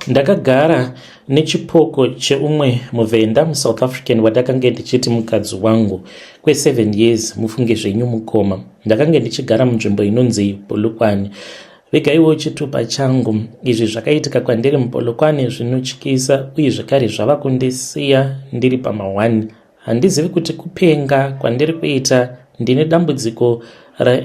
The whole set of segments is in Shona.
Ndakagara nechipoko cheumwe muvhenda muSouth African wandakange ndichiti mukadzi wangu kwe7 years. Mufunge zvenyu mukoma, ndakange ndichigara munzvimbo inonzi Polokwane. Vegaiwo chitupa changu. Izvi zvakaitika kwandiri muPolokwane zvinotyisa uye zvekare zvava kundisiya ndiri pama1. Handizivi kuti kupenga kwandiri kuita, ndine dambudziko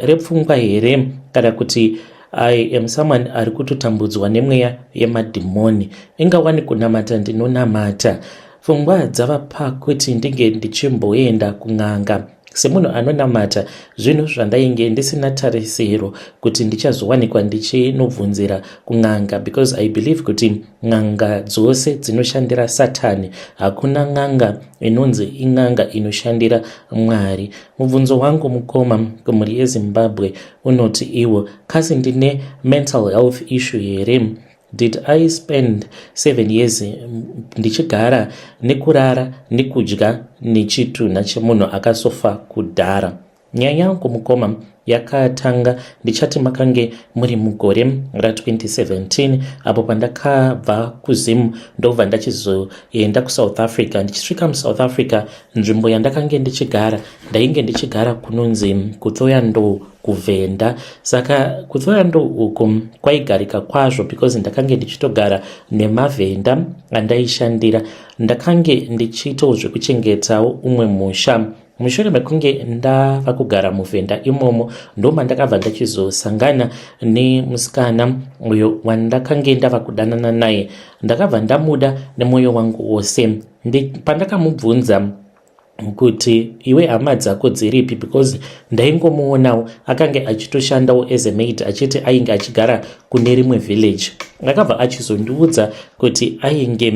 repfungwa here, kana kuti I am someone ari kutotambudzwa nemweya yemadhimoni. Ingawani kunamata ndinonamata. Pfungwa dzava pakuti ndinge ndichimboenda kun'anga semunhu anonamata. Zvinhu zvandainge ndisina tarisiro kuti ndichazowanikwa ndichinobvunzira kun'anga, because I believe kuti n'anga dzose dzinoshandira Satani. Hakuna n'anga inonzi in'anga inoshandira Mwari. Mubvunzo wangu mukoma kumhuri yeZimbabwe unoti iwo, kasi ndine mental health issue here? Did I spend 7 years ndichigara nekurara nekudya nechitunha chemunhu akasofa kudhara? Nyaya yangu mukoma yakatanga, ndichati makange muri mugore ra2017, apo pandakabva kuZim ndobva ndachizoenda kuSouth Africa. Ndichisvika muSouth Africa, nzvimbo yandakange ndichigara, ndainge ndichigara kunonzi kuThohoyandou, kuVhenda. Saka kuThohoyandou uku kwaigarika kwazvo because ndakange ndichitogara nemavhenda andaishandira. Ndakange ndichiitawo zvekuchengetawo umwe musha. Mushure mekunge ndava kugara muvhenda imomo, ndomandakabva ndachizosangana nemusikana uyo wandakange ndava kudanana naye. Ndakabva ndamuda nemwoyo wangu wose. Pandakamubvunza kuti, "Iwe, hama dzako dziripi?" because ndaingomuonawo akange achitoshandawo as a maid, achiti ainge achigara kune rimwe village, akabva achizondiudza kuti ainge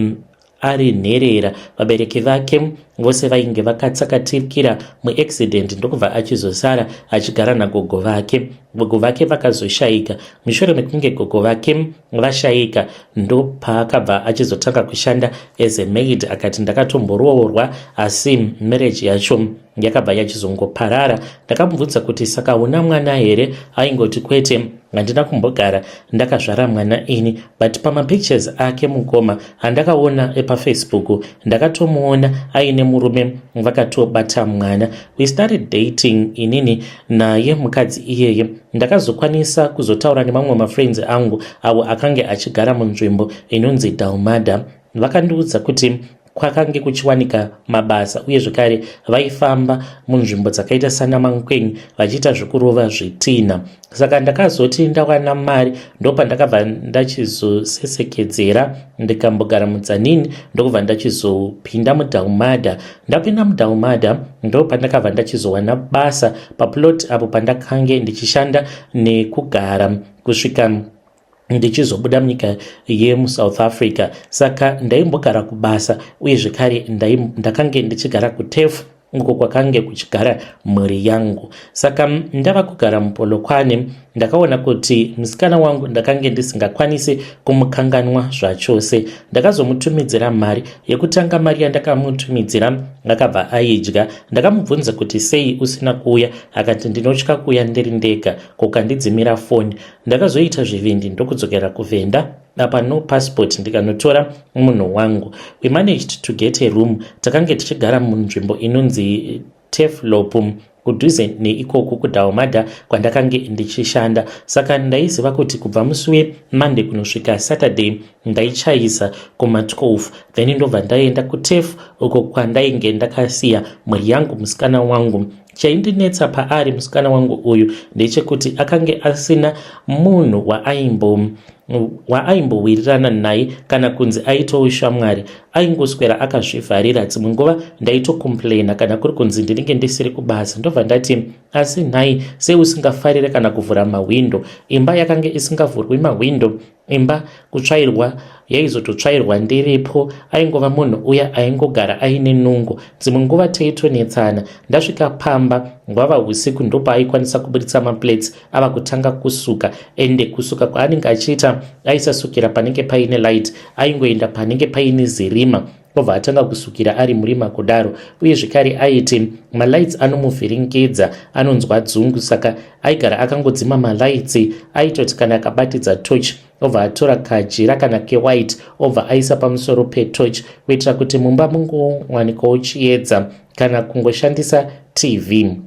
ari nherera. Vabereki vake vose vainge vakatsakatikira muaccident, ndokubva achizosara achigara nagogo vake. Gogo vake vakazoshayika. Mushure mekunge gogo vake vashayika, ndopaakabva achizotanga kushanda as a maid. Akati, "Ndakatomboroorwa, asi marriage yacho yakabva yachizongoparara." Ndakamubvunza kuti, "Saka una mwana here?" Aingoti, "Kwete, handina kumbogara ndakazvara mwana ini." But pamapictures ake mukoma andakaona epaFacebook, ndakatomuona aine murume, vakatobata mwana. We started dating inini naye mukadzi iyeye. Ndakazokwanisa kuzotaura nemamwe mafriends angu avo akange achigara munzvimbo inonzi Dalmada. Vakandiudza kuti kwakange kuchiwanika mabasa, uye zvekare vaifamba munzvimbo dzakaita sanaMankweng vachiita zvekurova zvitina. Saka ndakazoti ndawana mari, ndopandakabva ndachizosesekedzera, ndikambogara muTzaneen, ndokubva ndachizopinda muDalmada. Ndapinda muDalmada, ndopandakabva ndachizowana basa paplot apo pandakange ndichishanda nekugara kusvika ndichizobuda munyika yemuSouth Africa. Saka ndaimbogara kubasa, uye zvekare ndakange ndichigara kuTurf, uko kwakange kuchigara mhuri yangu. Saka ndava kugara muPolokwane, ndakaona kuti musikana wangu ndakange ndisingakwanisi kumukanganwa zvachose. Ndakazomutumidzira mari yekutanga. Mari yandakamutumidzira akabva aidya. Ndakamubvunza kuti, "Sei usina kuuya?" Akati, "Ndinotya kuuya ndiri ndega, kukandidzimira foni." Ndakazoita zvivindi ndokudzokera kuVhenda, apa no passport, ndikanotora munhu wangu. We managed to get a room. Takange tichigara munzvimbo inonzi Turfloop, kudhuze neikoko kuDalmada kwandakange ndichishanda. Saka ndaiziva kuti kubva musi weMonday kunosvika Saturday ndaichaisa kuma12, then ndobva ndaenda kuTurf, uko kwandainge ndakasiya mhuri yangu, musikana wangu. Chaindinetsa paari musikana wangu uyu ndechekuti akange asina munhu waaimbowirirana naye kana kunzi aitawo shamwari. Aingoswera akazvivharira. Dzimwe nguva ndaitocomplaina kana kuri kunzi ndinenge ndisiri kubasa, ndobva ndati, "Asi nhai, sei usingafarire kana kuvhura mahwindo?" Imba yakange isingavhurwi mahwindo. Imba kutsvairwa yaizototsvairwa ndiripo. Aingova munhu uya aingogara aine nungo. Dzimwe nguva taitonetsana. Ndasvika pamba hwava usiku, ndopaaikwanisa kuburitsa maplates, ava kutanga kusuka. Ende kusuka kwaanenge achiita, aisasukira panenge paine light, aingoenda panenge paine zirima. Obva atanga kusukira ari murima kudaro. Uye zvekare aiti malights anomuvhiringidza, anonzwa dzungu, saka aigara akangodzima malights. Aitoti kana akabatidza torch, obva atora kajira kana kewhite, obva aisa pamusoro petorch kuitira kuti mumba mungowanikawo chiedza, kana kungoshandisa TV.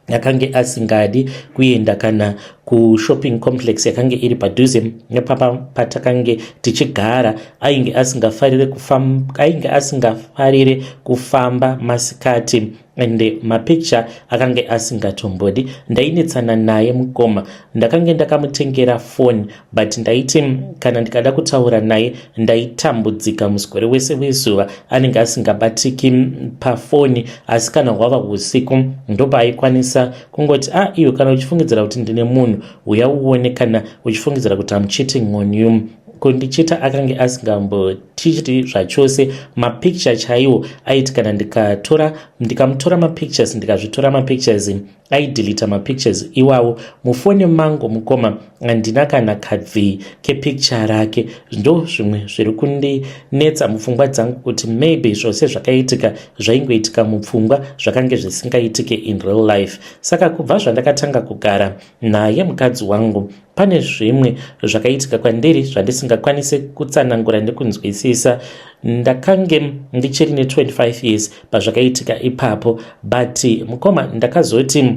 Akange asingadi kuenda kana kushopping complex yakange iri padhuze nepapa patakange tichigara. Ainge asingafarire kufamba masikati, ende mapicture akange asingatombodi. Ndainetsana naye mukoma. Ndakange ndakamutengera foni, but ndaiti kana ndikada kutaura naye ndaitambudzika. Muswere wese wezuva anenge asingabatiki pafoni, asi kana hwava usiku ndopaaikwanisa kungoti, "A ah, iwe, kana uchifungidzira kuti ndine munhu, uya uone. Kana uchifungidzira kuti am cheating on you." Kundicheata akange asingambotichiti zvachose. Mapicture chaiwo aiti kana ndikatora, ndikamutora mapictures, ndikazvitora mapictures, aideleta mapictures iwawo. Mufoni mangu mukoma handina kana kabvi kepicture rake. Ndo zvimwe zviri kundinetsa mupfungwa dzangu, kuti maybe zvose zvakaitika zvaingoitika mupfungwa, zvakange zvisingaitike in real life. Saka kubva zvandakatanga kugara naye mukadzi wangu, pane zvimwe zvakaitika kwandiri zvandisingakwanisi kutsanangura nekunzwisisa. Ndakange ndichiri ne25 years pazvakaitika ipapo, but mukoma, ndakazoti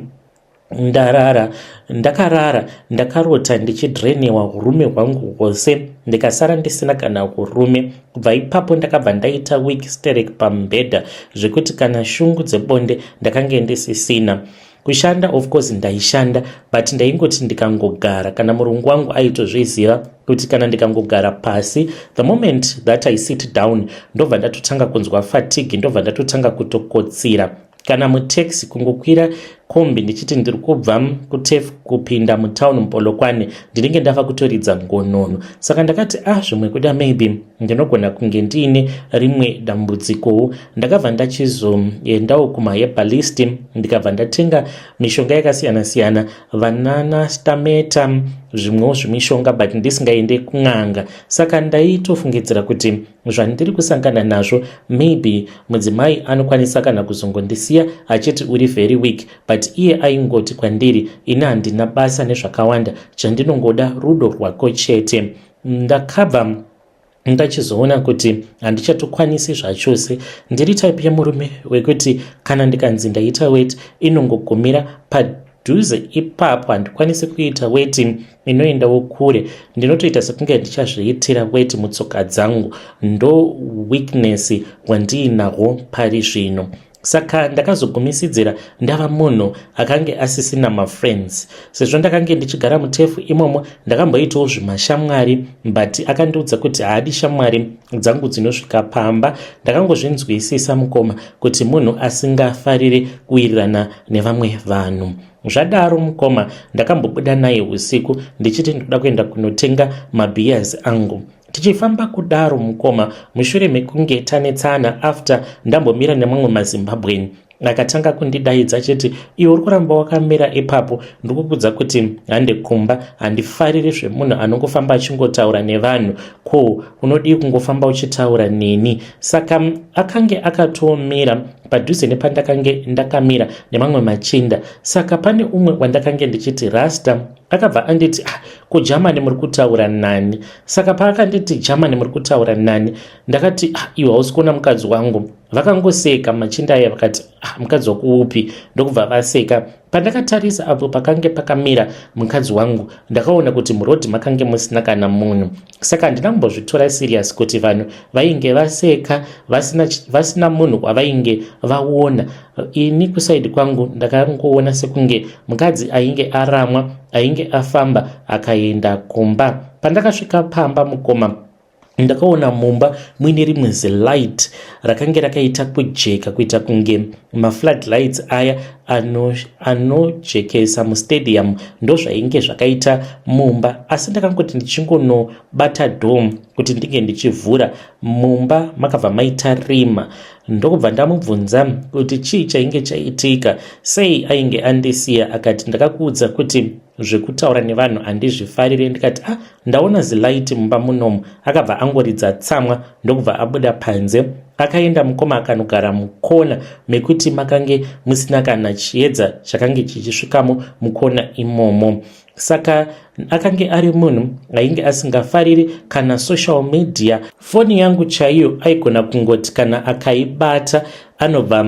ndarara, ndakarara ndakarota ndichidrenewa urume hwangu hwose, ndikasara ndisina kana urume. Kubva ipapo ndakabva ndaita weak sterek pamubhedha, zvekuti kana shungu dzebonde ndakange ndisisina. Kushanda, of course ndaishanda, but ndaingoti ndikangogara, kana murungu wangu aitozviziva kuti kana ndikangogara pasi, the moment that I sit down, ndobva ndatotanga kunzwa fatigue, ndobva ndatotanga kutokotsira. Kana mutaxi, kungokwira kombi ndichiti ndiri kubva kuTurf kupinda mutauni muPolokwane, ndinenge ndava kutoridza ngonono. Saka ndakati, "Ah, zvimwe kuda maybe ndinogona kunge ndiine rimwe dambudzikowo." Ndakabva ndachizoendawo kumaherbalist, ndikabva ndatenga mishonga yakasiyana-siyana, vanana stameta, zvimwewo zvimishonga, but ndisingaende kun'anga. Saka ndaitofungidzira kuti zvandiri kusangana nazvo, maybe mudzimai anokwanisa kana kuzongondisiya achiti uri very weak, but iye aingoti kwandiri, "Ini handina basa nezvakawanda, chandinongoda rudo rwako chete." Ndakabva ndachizoona kuti handichatokwanisi zvachose. Ndiri type yemurume wekuti kana ndikanzi ndaita weti, inongogumira padhuze ipapo. Handikwanisi kuita weti inoendawo kure, ndinotoita sekunge ndichazviitira weti mutsoka dzangu. Ndo weakness hwandiinahwo pari zvino. Saka ndakazogumisidzira ndava munhu akange asisina mafriends. Sezvo ndakange ndichigara muTurf imomo, ndakamboitawo zvimashamwari, but akandiudza kuti haadi shamwari dzangu dzinosvika pamba. Ndakangozvinzwisisa mukoma, kuti munhu asingafariri kuwirirana nevamwe vanhu. Zvadaro mukoma, ndakambobuda naye usiku ndichiti ndoda kuenda kunotenga mabeers angu. Tichifamba kudaro mukoma, mushure mekunge tanetsana, after ndambomira nemamwe maZimbabwean, akatanga kundidaidza achiti, "Iwe, uri kuramba wakamira ipapo? Ndikukudza kuti hande kumba. Handifariri zvemunhu anongofamba achingotaura nevanhu. Ko unodii kungofamba uchitaura neni?" Saka akange akatomira padhuze nepandakange ndakamira nemamwe machinda. Saka pane umwe wandakange ndichiti rasta, akabva anditi, "Ah, kuGermany muri kutaura nani?" Saka paakanditi, "Germany muri kutaura nani?" ndakati, "Ah, iwe, hausi kuona mukadzi wangu?" Vakangoseka machinda aya, vakati, "Ah, mukadzi wako upi?" Ndokubva vaseka. Pandakatarisa apo pakange pakamira mukadzi wangu, ndakaona kuti murodhi makange musina kana munhu. Saka handina kumbozvitora serious kuti vanhu vainge vaseka vasina, vasina munhu wavainge vaona. Ini kuside kwangu ndakangoona sekunge mukadzi ainge aramwa, ainge afamba akaenda kumba. Pandakasvika pamba mukoma, ndakaona mumba muine rimwe zilight rakange rakaita kujeka, kuita kunge maflood lights aya anojekesa ano mustadium. Ndo zvainge zvakaita mumba. Asi ndakangoti ndichingonobata door kuti ndinge ndichivhura, mumba makabva maita rima. Ndokubva ndamubvunza kuti chii chainge chaitika, sei ainge andisiya. Akati, "Ndakakuudza kuti zvekutaura nevanhu handizvifarire." Ndikati, "Ah, ndaona zilight mumba munomu." Akabva angoridza tsamwa, ndokubva abuda panze. Akaenda mukoma akanogara mukona mekuti makange musina kana chiedza chakange chichisvikamo mukona imomo. Saka akange ari munhu ainge asingafariri kana social media. Foni yangu chaiyo aigona kungoti kana akaibata anobva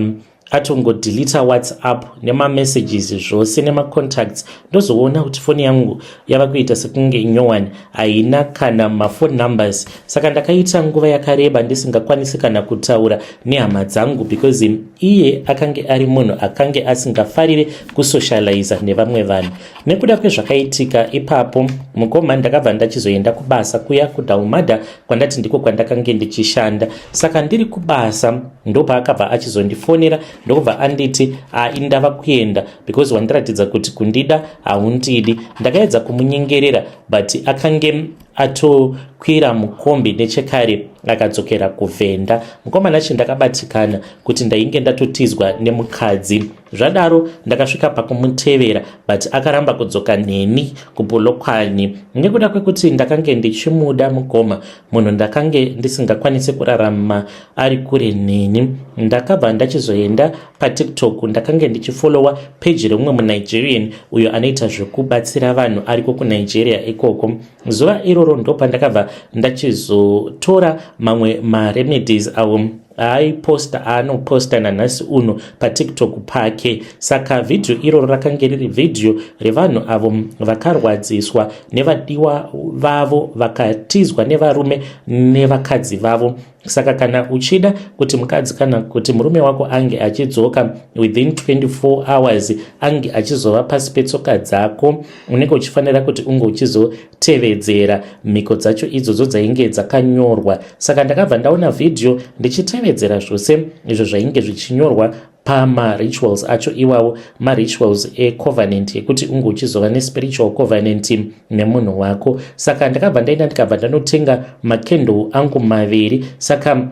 atongodelita WhatsApp nemamessages zvose nemacontacts. Ndozoona kuti foni yangu yava kuita sekunge nyowani, haina kana maphone numbers. Saka ndakaita nguva yakareba ndisingakwanisi kana kutaura nehama dzangu because iye akange ari munhu akange asingafariri kusocializa nevamwe vanhu. Nekuda kwezvakaitika ipapo, mukoma, ndakabva ndachizoenda kubasa kuya kuDalmada kwandati ndiko kwandakange ndichishanda. Saka ndiri kubasa ndopaakabva achizondifonera, ndokubva anditi, "Aindava kuenda because wandiratidza kuti kundida haundidi." Ndakaedza kumunyengerera, but akange atokwira mukombi nechekare akadzokera kuVhenda. Mukomana chi ndakabatikana kuti ndainge ndatotizwa nemukadzi. Zvadaro ndakasvika pakumutevera, but akaramba kudzoka neni kuPolokwane. Nekuda kwekuti ndakange ndichimuda mukoma, munhu ndakange ndisingakwanisi kurarama ari kure neni, ndakabva ndachizoenda paTikTok. Ndakange ndichifollowa peji remumwe muNigerian uyo anoita zvekubatsira vanhu ariko kuNigeria ikoko. Zuva iroro ndopandakabva ndachizotora mamwe maremedies avo aaiposta, aanoposta nanhasi uno paTikTok pake. Saka vhidhiyo iroro rakange riri vhidhiyo revanhu avo vakarwadziswa nevadiwa vavo, vakatizwa nevarume nevakadzi vavo. Saka kana uchida kuti mukadzi kana kuti murume wako ange achidzoka within 24 hours, ange achizova pasi petsoka dzako, unenge uchifanira kuti unge uchizotevedzera mhiko dzacho idzodzo dzainge dzakanyorwa. Saka ndakabva ndaona vhidhiyo ndichitevedzera zvose izvo zvainge zvichinyorwa pamarituals acho iwawo, marituals ecovenant, yekuti unge uchizova nespiritual covenant nemunhu wako. Saka ndakabva ndaenda, ndikabva ndanotenga macandle angu maviri. Saka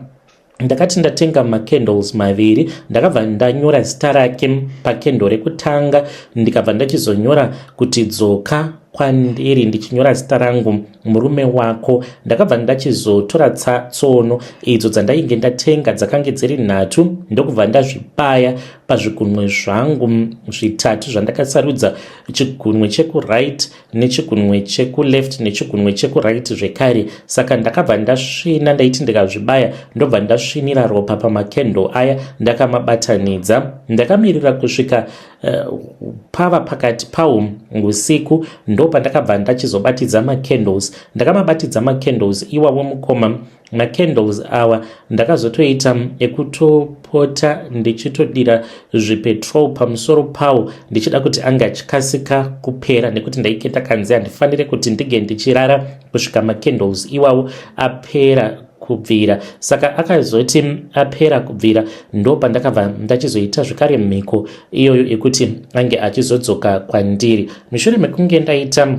ndakati ndatenga macandles maviri, ndakabva ndanyora zita rake pacandle rekutanga, ndikabva ndachizonyora kuti, "Dzoka kwandiri," ndichinyora zita rangu, "murume wako". Ndakabva ndachizotora tsono idzo dzandainge ndatenga, dzakange dziri nhatu, ndokubva ndazvibaya pazvigunwe zvangu zvitatu zvandakasarudza, chigunwe chekuright nechigunwe chekuleft nechigunwe chekuright zvekare. Saka ndakabva ndasvina, ndaiti ndikazvibaya ndobva ndasvinira ropa pamacandle aya ndakamabatanidza. Ndakamirira kusvika pava pakati pawo usiku, ndo pandakabva ndachizobatidza macandles. Ndakamabatidza macandles iwawo mukoma. Macandles awa ndakazotoita ekutopota ndichitodira zvipetrol pamusoro pawo, ndichida kuti ange achikasika kupera, nekuti ndaike ndakanzi handifaniri kuti ndinge ndichirara kusvika macandles iwawo apera kubvira. Saka akazoti apera kubvira, ndo pandakabva ndachizoita zvekare mhiko iyoyo yekuti ange achizodzoka kwandiri. Mushure mekunge ndaita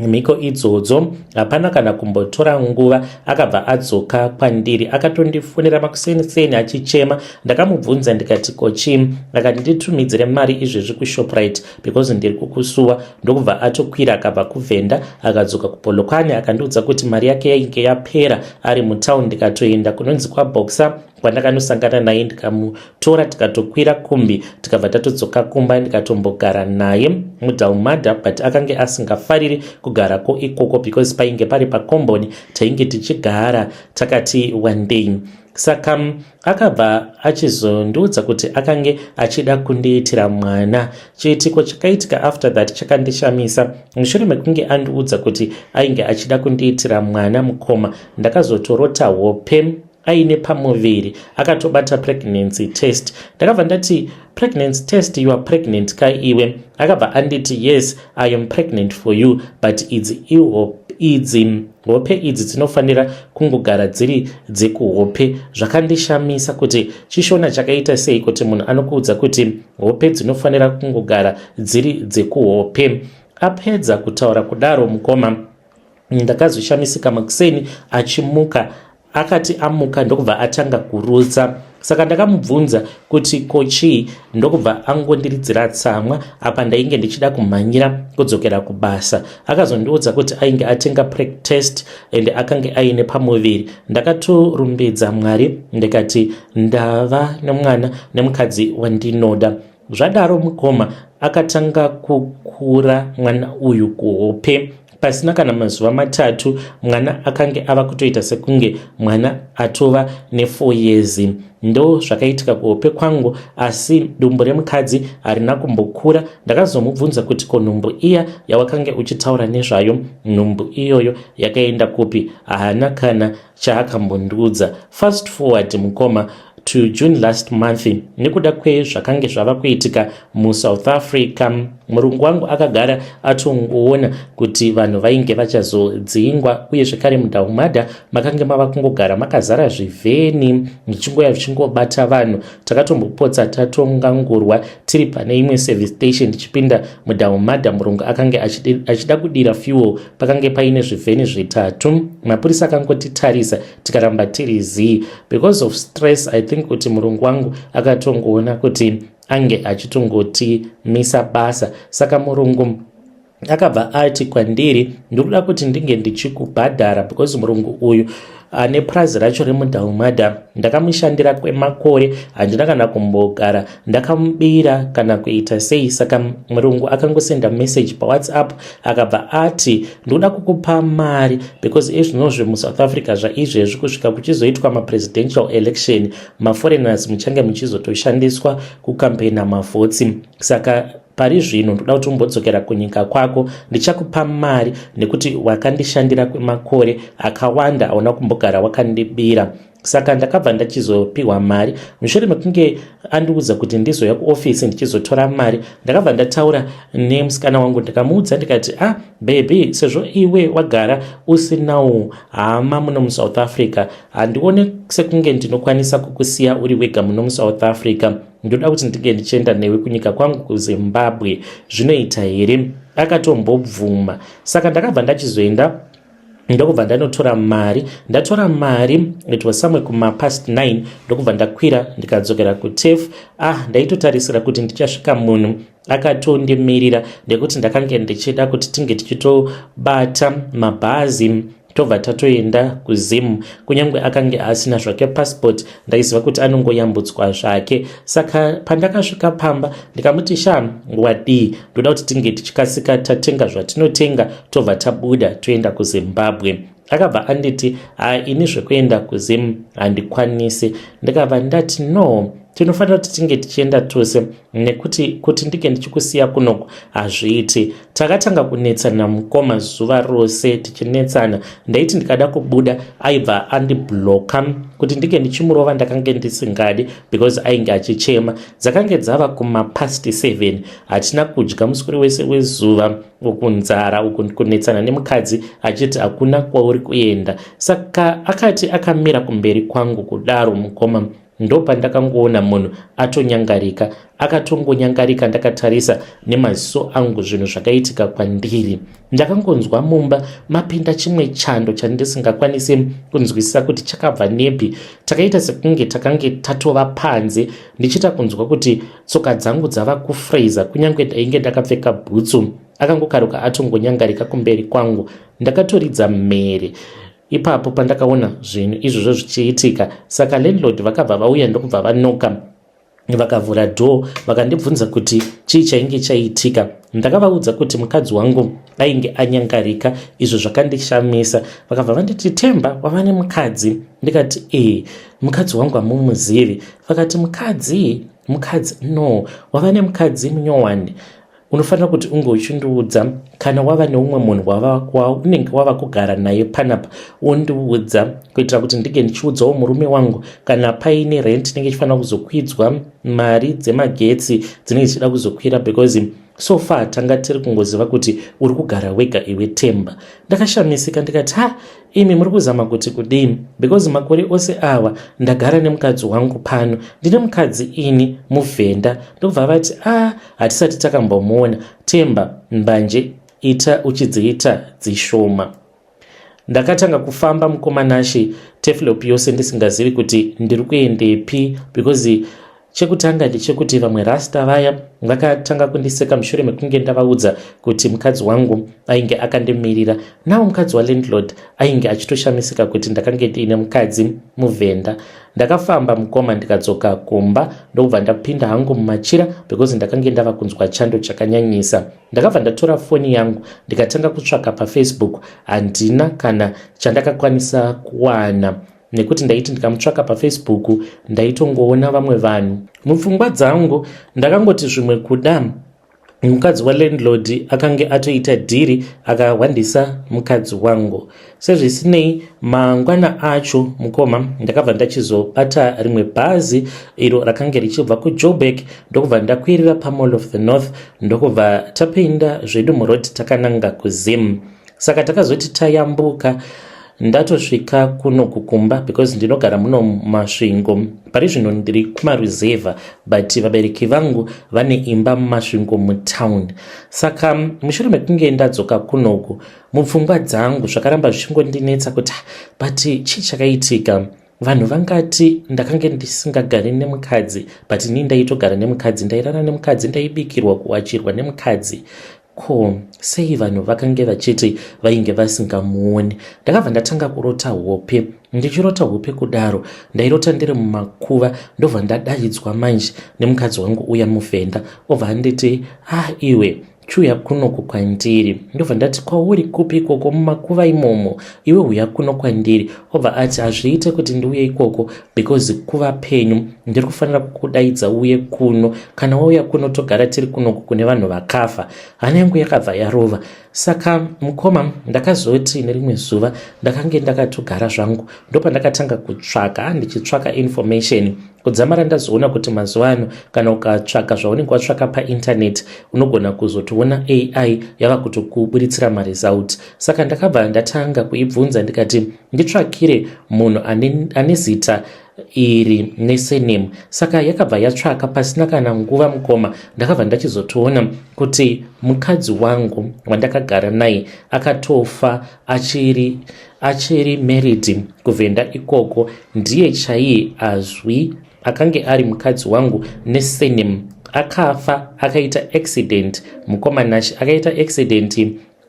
mhiko idzodzo, hapana kana kumbotora nguva, akabva adzoka kwandiri. Akatondifonera makuseniseni achichema. Ndakamubvunza ndikati, "Kochi?" Akati, "Nditumidzire mari izvezvi kuShoprite because ndiri kukusuwa." Ndokubva atokwira akabva kuVhenda akadzoka kuPolokwane. Akandiudza kuti mari yake yainge yapera ari mutauni. Ndikatoenda kunonzi kwaBoxer kwandakanosangana naye, ndikamutora, tikatokwira kumbi, tikabva tatodzoka kumba. Ndikatombogara naye muDalmada, but akange asingafariri kugarako ikoko because painge pari pakomboni, tainge tichigara takati wandei. Saka akabva achizondiudza kuti akange achida kundiitira mwana. Chiitiko chakaitika after that chakandishamisa. Mushure mekunge andiudza kuti ainge achida kundiitira mwana, mukoma, ndakazotorota hope aine pamuviri, akatobata pregnancy test. Ndakabva ndati, "Pregnancy test? You are pregnant ka iwe?" Akabva anditi, "Yes, I am pregnant for you, but idzi hope idzi dzinofanira kungogara dziri dzekuhope." Zvakandishamisa kuti chishona chakaita sei kuti munhu anokuudza kuti hope dzinofanira kungogara dziri dzekuhope. Apedza kutaura kudaro, mukoma, ndakazoshamisika makuseni achimuka. Akati amuka ndokubva atanga kurutsa. Saka ndakamubvunza kuti ko chii, ndokubva angondiridzira tsamwa. Apa ndainge ndichida kumhanyira kudzokera kubasa. Akazondiudza kuti ainge atenga preg test and akange aine pamuviri. Ndakatorumbidza Mwari ndikati ndava nemwana nemukadzi wandinoda. Zvadaro mukoma, akatanga kukura mwana uyu kuhope. Pasina kana mazuva 3 mwana akange ava kutoita sekunge mwana atova ne4 years. Ndo zvakaitika kuhope kwangu, asi dumbu remukadzi harina kumbokura. Ndakazomubvunza kuti ko nhumbu iya yawakange uchitaura nezvayo, nhumbu iyoyo yakaenda kupi? Haana kana chaakambondiudza. Fast forward, mukoma, to June last month. Nekuda kwezvakange zvava kuitika muSouth Africa, murungu wangu akagara atongoona kuti vanhu vainge vachazodzingwa, uye zvekare muDhaumadha makange mava kungogara makazara zvivheni zvichingoya zvichingobata vanhu. Takatombopotsa tatongangurwa tiri pane imwe service station tichipinda muDhaumadha. Murungu akange achida kudira fuel, pakange paine zvivheni zvitatu. Mapurisa akangotitarisa, tikaramba tiri zii because of stress. I think kuti murungu wangu akatongoona kuti ange achitongotimisa basa. Saka murungu akabva ati kwandiri, "Ndikuda kuti ndinge ndichikubhadhara," because murungu uyu ane purazi racho remuDhaumadha ndakamushandira kwemakore, handina kana kumbogara ndakamubira kana kuita sei. Saka murungu akangosenda message paWhatsApp, akabva ati, "Ndikuda kukupa mari because izvinozvi muSouth Africa zvaizvezvi, kusvika kuchizoitwa mapresidential election, maforeigners muchange muchizotoshandiswa kukampeina mavhotsi. Saka pari zvino ndoda kuti umbodzokera kunyika kwako. Ndichakupa mari nekuti wakandishandira kwemakore akawanda, hauna kumbogara wakandibira." Saka ndakabva ndachizopiwa mari. Mushure mekunge andiudza kuti ndizouya kuofisi ndichizotora mari, ndakabva ndataura nemusikana wangu, ndikamuudza ndikati, "Ah baby, sezvo iwe wagara usinawo hama muno muSouth Africa, handione sekunge ndinokwanisa kukusiya uri wega muno muSouth Africa. Ndoda kuti ndinge ndichienda newe kunyika kwangu kuZimbabwe. Zvinoita here?" Akatombobvuma. Saka ndakabva ndachizoenda, ndokubva ndanotora mari. Ndatora mari, it was somewhere kumapast 9, ndokubva ndakwira ndikadzokera kuTurf. Ah, ndaitotarisira kuti ndichasvika munhu akatondimirira, nekuti ndakange ndichida kuti tinge tichitobata mabhazi, tobva tatoenda kuZimu. Kunyange akange asina zvake passport, ndaiziva kuti anongoyambutswa zvake. Saka pandakasvika pamba ndikamuti, "Sha, wadii? Ndoda kuti tinge tichikasika tatenga zvatinotenga, tobva tabuda toenda kuZimbabwe." Akabva anditi, "Ha, ini zvekuenda kuZimu handikwanisi." Ndikabva ndati, "No, tinofanira kuti tinge tichienda tose, nekuti kuti ndinge ndichikusiya kunoku hazviiti." Takatanga kunetsana, mukoma, zuva rose tichinetsana. Ndaiti ndikada kubuda aibva andibloka. Kuti ndinge ndichimurova ndakange ndisingadi because ainge achichema. Dzakange dzava kumapast 7, hatina kudya muswere wese wezuva, uku nzara, uku kunetsana nemukadzi achiti hakuna kwauri kuenda. Saka akati akamira kumberi kwangu kudaro, mukoma, ndopandakangoona munhu atonyangarika. Akatongonyangarika ndakatarisa nemaziso angu. Zvinhu zvakaitika kwandiri, ndakangonzwa mumba mapinda chimwe chando chandisingakwanisi kunzwisisa kuti chakabva nepi. Takaita sekunge takange tatova panze, ndichiita kunzwa kuti tsoka dzangu dzava kufreeza, kunyange ndainge ndakapfeka bhutsu. Akangokaruka atongonyangarika kumberi kwangu. Ndakatoridza mhere ipapo pandakaona zvinhu izvozvo zvichiitika. Saka landlord vakabva vauya, ndokubva vanoka, vakavhura door, vakandibvunza kuti chii chainge chaitika. Ndakavaudza kuti mukadzi wangu ainge anyangarika, izvo zvakandishamisa. Vakabva vanditi, "Temba, wava nemukadzi?" Ndikati, "E, mukadzi wangu hamumuzivi?" Vakati, "Mukadzi? Mukadzi? No, wava nemukadzi munyowani. Unofanira kuti unge uchindiudza kana wava neumwe munhu waunenge wava kugara naye panapa, wondiudza kuitira kuti ndinge ndichiudzawo murume wangu kana paine rent inenge ichifanira kuzokwidzwa, mari dzemagetsi dzinenge dzichida kuzokwira, because so far tanga tiri kungoziva kuti uri kugara wega iwe, Temba." Ndakashamisika ndikati, "Ha, imi muri kuzama kuti kudini? Because makore ose awa ndagara nemukadzi wangu pano, ndine mukadzi ini muvhenda." Ndokubva vati, "A ah, hatisati takambomuona. Temba, mbanje ita uchidziita dzishoma." Ndakatanga kufamba, mukoma Nashe. Turfloop yose ndisingazivi kuti ndiri kuendepi, because chekutanga ndechekuti vamwe rasta vaya vakatanga kundiseka mushure mekunge ndavaudza kuti mukadzi wangu ainge akandimirira. Nawo mukadzi walandlord ainge achitoshamisika kuti ndakange ndiine mukadzi muvhenda. Ndakafamba, mukoma, ndikadzoka kumba, ndokubva ndapinda hangu mumachira because ndakange ndava kunzwa chando chakanyanyisa. Ndakabva ndatora foni yangu, ndikatanga kutsvaka paFacebook. Handina kana chandakakwanisa kuwana nekuti ndaiti ndikamutsvaka paFacebook ndaitongoona vamwe vanhu. Mupfungwa dzangu ndakangoti zvimwe kuda mukadzi walandlord akange atoita dhiri, akahwandisa mukadzi wangu. Sezvisinei, mangwana acho, mukoma, ndakabva ndachizobata rimwe bhazi iro rakange richibva kuJoburg, ndokubva ndakwirira paMall of the North, ndokubva tapinda zvedu muroad takananga kuZim. Saka takazoti tayambuka, ndatosvika kuno kukumba, because ndinogara muno muMasvingo. Pari zvino ndiri kumaruzevha, but vabereki vangu vane imba muMasvingo mutown. Saka mushure mekunge ndadzoka kunoku, mupfungwa dzangu zvakaramba zvichingondinetsa kuti, but chii chakaitika? Vanhu vangati ndakange ndisingagari nemukadzi, but inii ndaitogara nemukadzi, ndairara nemukadzi, ndaibikirwa, kuwachirwa nemukadzi. Ko sei vanhu vakange vachiti vainge vasingamuoni? Ndakabva ndatanga kurota hope. Ndichirota hope kudaro, ndairota ndiri mumakuva, ndobva ndadaidzwa manje nemukadzi wangu uya muvhenda, obva anditi, "Ah, iwe, chiuya kunoku kwandiri." Ndobva ndati, "Kwauri kupi ikoko mumakuva imomo? Iwe uya kuno kwandiri." Obva ati, "Hazviite kuti ndiuye ikoko because kuva penyu ndiri kufanira kukudaidza uye kuno. Kana wauya kuno, togara tiri kunoku kune vanhu vakafa." Hana yangu yakabva yarova. Saka mukoma, ndakazoti nerimwe zuva ndakange ndakatogara zvangu, ndopandakatanga kutsvaka, ndichitsvaka information kudzamara ndazoona kuti mazuva ano kana ukatsvaka zvaunenge watsvaka paintaneti, unogona kuzotoona AI yava kutokuburitsira maresult. Saka ndakabva ndatanga kuibvunza, ndikati nditsvakire munhu ane zita iri nesurname. Saka yakabva yatsvaka pasina kana nguva, mukoma. Ndakabva ndachizotoona kuti mukadzi wangu wandakagara naye akatofa achiri married kuvhenda ikoko ndiye chaiye azwi akange ari mukadzi wangu nesurname. Akafa akaita accident, mukoma Nash, akaita accident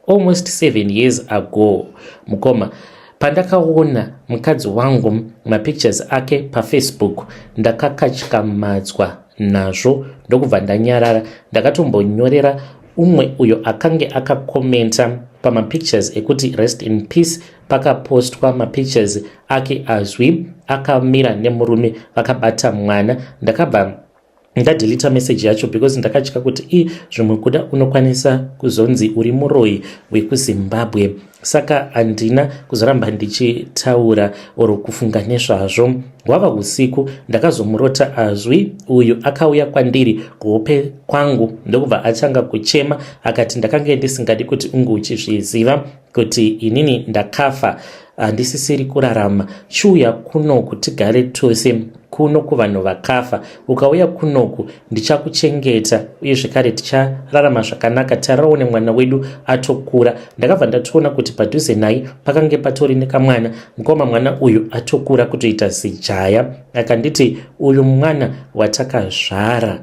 almost 7 years ago. Mukoma, pandakaona mukadzi wangu, mapictures ake paFacebook, ndakakatyamadzwa nazvo, ndokubva ndanyarara. Ndakatombonyorera umwe uyo akange akakomenta pamapictures ekuti "Rest in peace", pakapostwa mapictures ake azwi akamira nemurume vakabata mwana. Ndakabva ndadelita message yacho because ndakatya kuti i zvimwe kuda unokwanisa kuzonzi uri muroyi wekuZimbabwe. Saka handina kuzoramba ndichitaura or kufunga nezvazvo. Hwava usiku, ndakazomurota azwi uyu akauya kwandiri kuhope kwangu, ndokubva atanga kuchema, akati, "Ndakange ndisingadi kuti unge uchizviziva kuti inini ndakafa, handisisiri kurarama. Chiuya kunoku tigare tose kuno kuvanhu vakafa. Ukauya kunoku ndichakuchengeta, uye zvekare tichararama zvakanaka. Tarirawo nemwana wedu atokura." Ndakabva ndatoona kuti padhuze naye pakange patori nekamwana. Mukoma, mwana uyu atokura kutoita zijaya. Akanditi, "Uyu mwana watakazvara."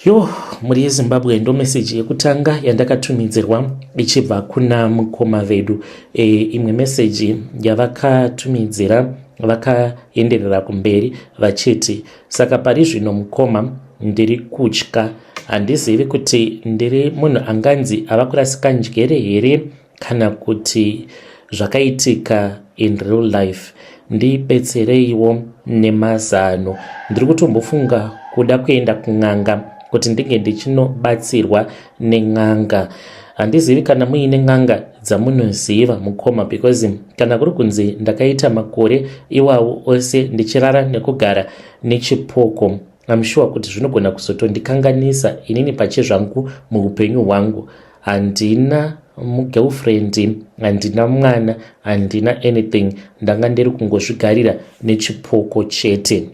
Yo, mhuri yeZimbabwe, ndo meseji yekutanga yandakatumidzirwa ichibva kuna mukoma vedu. Imwe meseji yavakatumidzira, vakaenderera kumberi vachiti, "Saka pari zvino, mukoma, ndiri kutya. Handizivi kuti ndiri munhu anganzi ava kurasika njere here kana kuti zvakaitika in real life. Ndibetsereiwo nemazano. Ndiri kutombofunga kuda kuenda kun'anga kuti ndinge ndichinobatsirwa nen'anga. Handizivi kana muine n'anga dzamunoziva, mukoma, because kana kuri kunzi ndakaita makore iwawo ose ndichirara nekugara nechipoko, I'm sure kuti zvinogona kuzotondikanganisa inini pachezvangu muupenyu hwangu. Handina mugirlfriend, handina mwana, handina anything. Ndanga ndiri kungozvigarira nechipoko chete."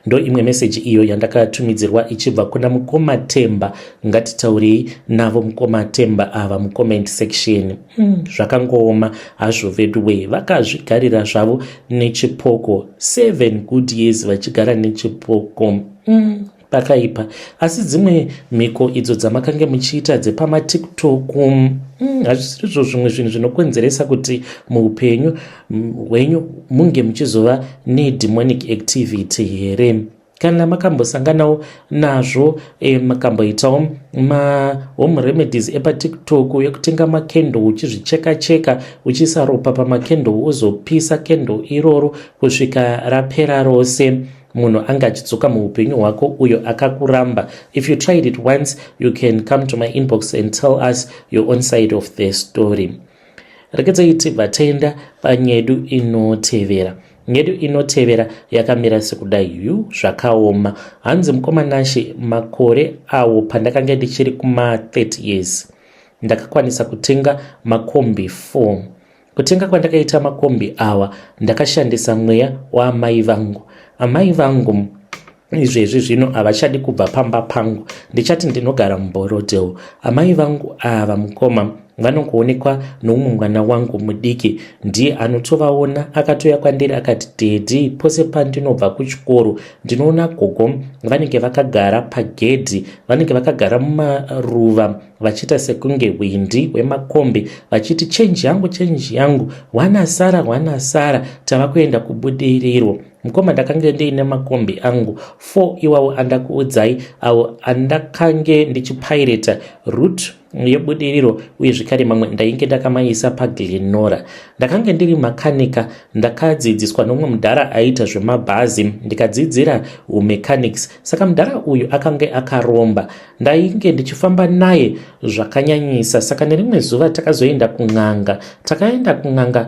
Ndo imwe meseji iyo yandakatumidzirwa ichibva kuna mukoma Temba. Ngatitaurei navo mukoma Temba ava mucomment section. Zvakangooma hazvo veduwee, vakazvigarira zvavo nechipoko 7 good years vachigara nechipoko. Pakaipa. Asi dzimwe mhiko idzo dzamakange muchiita dzepamatiktok, hazvisirizvo zvimwe zvinhu zvinokonzeresa kuti muupenyu hwenyu munge muchizova nedemonic activity here? Kana makambosanganawo nazvo, makamboitawo mahome remedies epaTiktok ekutenga makendle, uchizvicheka cheka, uchiisa ropa pamakendle, wozopisa kendle iroro kusvika rapera rose, munhu anga achidzoka muupenyu hwako uyo akakuramba. If you tried it once, you can come to my inbox and tell us your own side of the story. Regedzai tibva taenda panyedu inotevera. Nyedu inotevera yakamira sekudai. Yu, zvakaoma. Hanzi, mukoma Nashe, makore awo pandakanga ndichiri kuma30 years, ndakakwanisa kutenga makombi 4. Kutenga kwandakaita makombi awa, ndakashandisa mweya waamai vangu. Amai vangu izvezvi zvino havachadi kubva pamba pangu. Ndichati ndinogara muBorrowdale. Amai vangu ava, mukoma, vanongoonekwa noumwe mwana wangu mudiki, ndiye anotovaona. Akatouya kwandiri akati, "Daddy, pose pandinobva kuchikoro ndinoona gogo vanenge vakagara pagedhi, vanenge vakagara mumaruva, vachiita sekunge hwindi hwemakombi, vachiti, 'Chenji yangu, chenji yangu, wanasara, wanasara, tava kuenda kuBudiriro.'" Mukoma, ndakange ndiine makombi angu 4 iwawo andakuudzai, awo andakange ndichipaireta route yeBudiriro, uye zvekare mamwe ndainge ndakamaisa paGlenora. Ndakange ndiri makanika. Ndakadzidziswa nomumwe mudhara aiita zvemabhazi, ndikadzidzira umechanics. Saka mudhara uyu akange akaromba. Ndainge ndichifamba naye zvakanyanyisa. Saka nerimwe zuva takazoenda kun'anga. Takaenda kun'anga,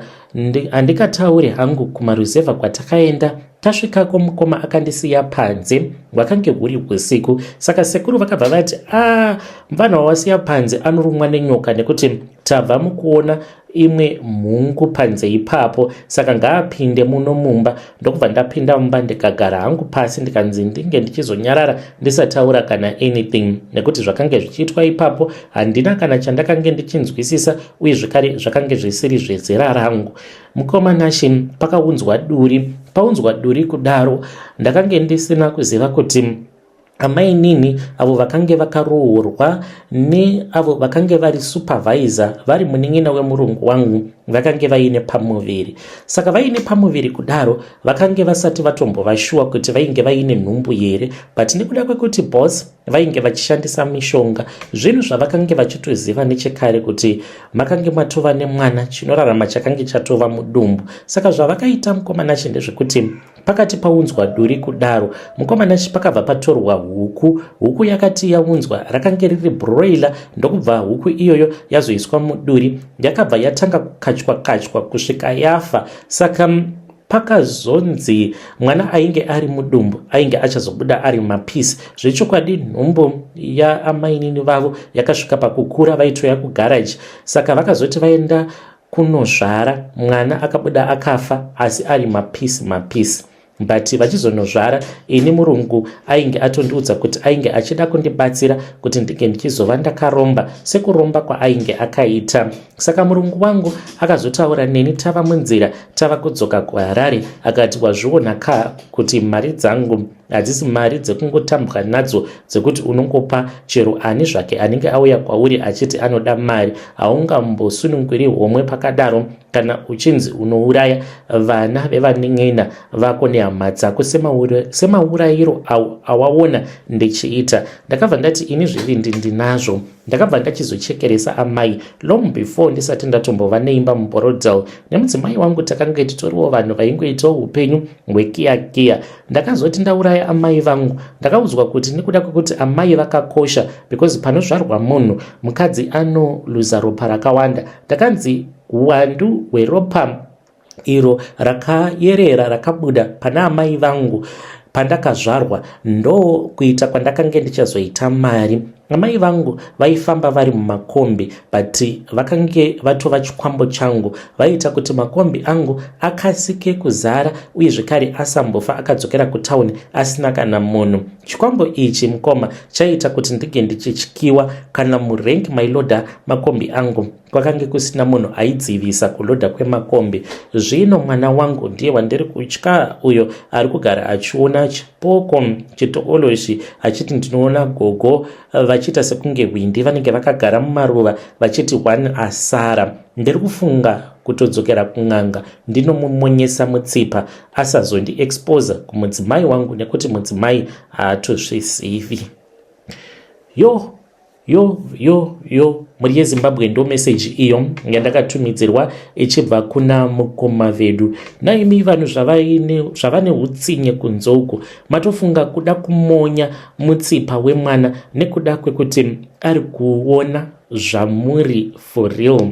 handikatauri hangu kumaruzevha kwatakaenda. Tasvikako, mukoma, akandisiya panze. Hwakange huri usiku. Saka sekuru vakabva vati, "A, mufana wawasiya panze anorumwa nenyoka, nekuti tabva mukuona imwe mhungu panze ipapo, saka ngaapinde muno mumba." Ndokubva ndapinda mumba, ndikagara hangu pasi, ndikanzi ndinge ndichizonyarara, ndisataura kana anything, nekuti zvakange zvichiitwa ipapo handina kana chandakange ndichinzwisisa, uye zvekare zvakange zvisiri zvezera rangu. Mukoma Nashe, pakaunzwa duri. Paunzwa duri kudaro, ndakange ndisina kuziva kuti amainini avo vakange vakaroorwa neavo vakange vari supervisor, vari munin'ina wemurungu wangu, vakange vaine pamuviri. Saka vaine pamuviri kudaro, vakange vasati vatombovashuwa kuti vainge vaine nhumbu here, but nekuda kwekuti boss vainge vachishandisa mishonga, zvinhu zvavakange vachitoziva nechekare kuti makange matova nemwana chinorarama chakange chatova mudumbu. Saka zvavakaita, mukoma Nashe, ndezvekuti pakati paunzwa duri kudaro, mukoma Nashe, pakabva patorwa huku. Huku yakati yaunzwa, rakange riri broiler, ndokubva huku iyoyo yazoiswa muduri, yakabva yatanga kukachwa kachwa kusvika yafa. Saka pakazonzi mwana ainge ari mudumbu ainge achazobuda ari mapisi. Zvechokwadi, nhumbu yaamainini vavo yakasvika pakukura, vaitoya kugaraji. Saka vakazoti vaenda kunozvara, mwana akabuda akafa, asi ari mapisi mapisi. But vachizonozvara, ini murungu ainge atondiudza kuti ainge achida kundibatsira kuti ndinge ndichizova ndakaromba sekuromba kwaainge akaita. Saka murungu wangu akazotaura neni tava munzira, tava kudzoka kuHarare, akati, "Wazviona ka kuti mari dzangu hadzisi mari dzekungotambwa nadzo, dzekuti unongopa chero ani zvake anenge auya kwauri achiti anoda mari. Haungambosununguri homwe pakadaro kana uchinzi unouraya vana vevanin'ina vako nehama dzako semaurayiro awaona ndichiita." Ndakabva ndati, "Ini zvivindi ndinazvo." Ndakabva ndachizochekeresa amai long before ndisati ndatombova neimba muBorrowdale. Nemudzimai wangu takange titoriwo vanhu vaingoitawo upenyu hwekiyakiya. Ndakazoti ndauraya amai vangu, ndakaudzwa kuti nekuda kwekuti amai vakakosha, because panozvarwa munhu mukadzi anoluza ropa rakawanda, ndakanzi uwandu hweropa iro rakayerera rakabuda pana amai vangu pandakazvarwa ndo kuita kwandakange ndichazoita mari. Amai vangu vaifamba vari mumakombi but vakange vatova chikwambo changu. Vaiita kuti makombi angu akasike kuzara uye zvekare asambofa akadzokera kutown asina kana munhu. Chikwambo ichi mukoma chaiita kuti ndinge ndichityiwa kana murank mailoda makombi angu. Kwakange kusina munhu aidzivisa kuloda kwemakombi. Zvino mwana wangu ndiye wandiri kutya uyo ari kugara achiona chipoko chitooloshi achiti ndinoona gogo vachiita sekunge hwindi vanenge vakagara mumaruva vachiti one asara. Ndiri kufunga kutodzokera kun'anga ndinomumonyesa mutsipa asazondiexposa kumudzimai wangu nekuti mudzimai haatozvizivi. Yo Yo yo yo mhuri yeZimbabwe ndo message iyo yandakatumidzirwa ichibva kuna mukoma vedu. Naimi vanhu zvavane utsinye kunze uku matofunga kuda kumonya mutsipa wemwana nekuda kwekuti ari kuona zvamuri for real.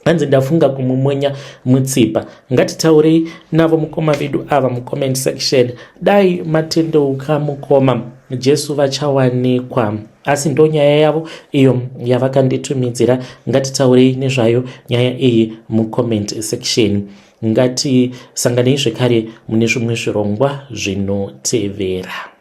Hanzi ndafunga kumumonya mutsipa. Ngatitaurei navo mukoma vedu ava mucomment section. Dai matendeuka mukoma, Jesu vachawanikwa. Asi ndonyaya yavo iyo yavakanditumidzira. Ngatitaurei nezvayo nyaya iyi mucomment section. Ngatisanganei zvekare mune zvimwe zvirongwa zvinotevera.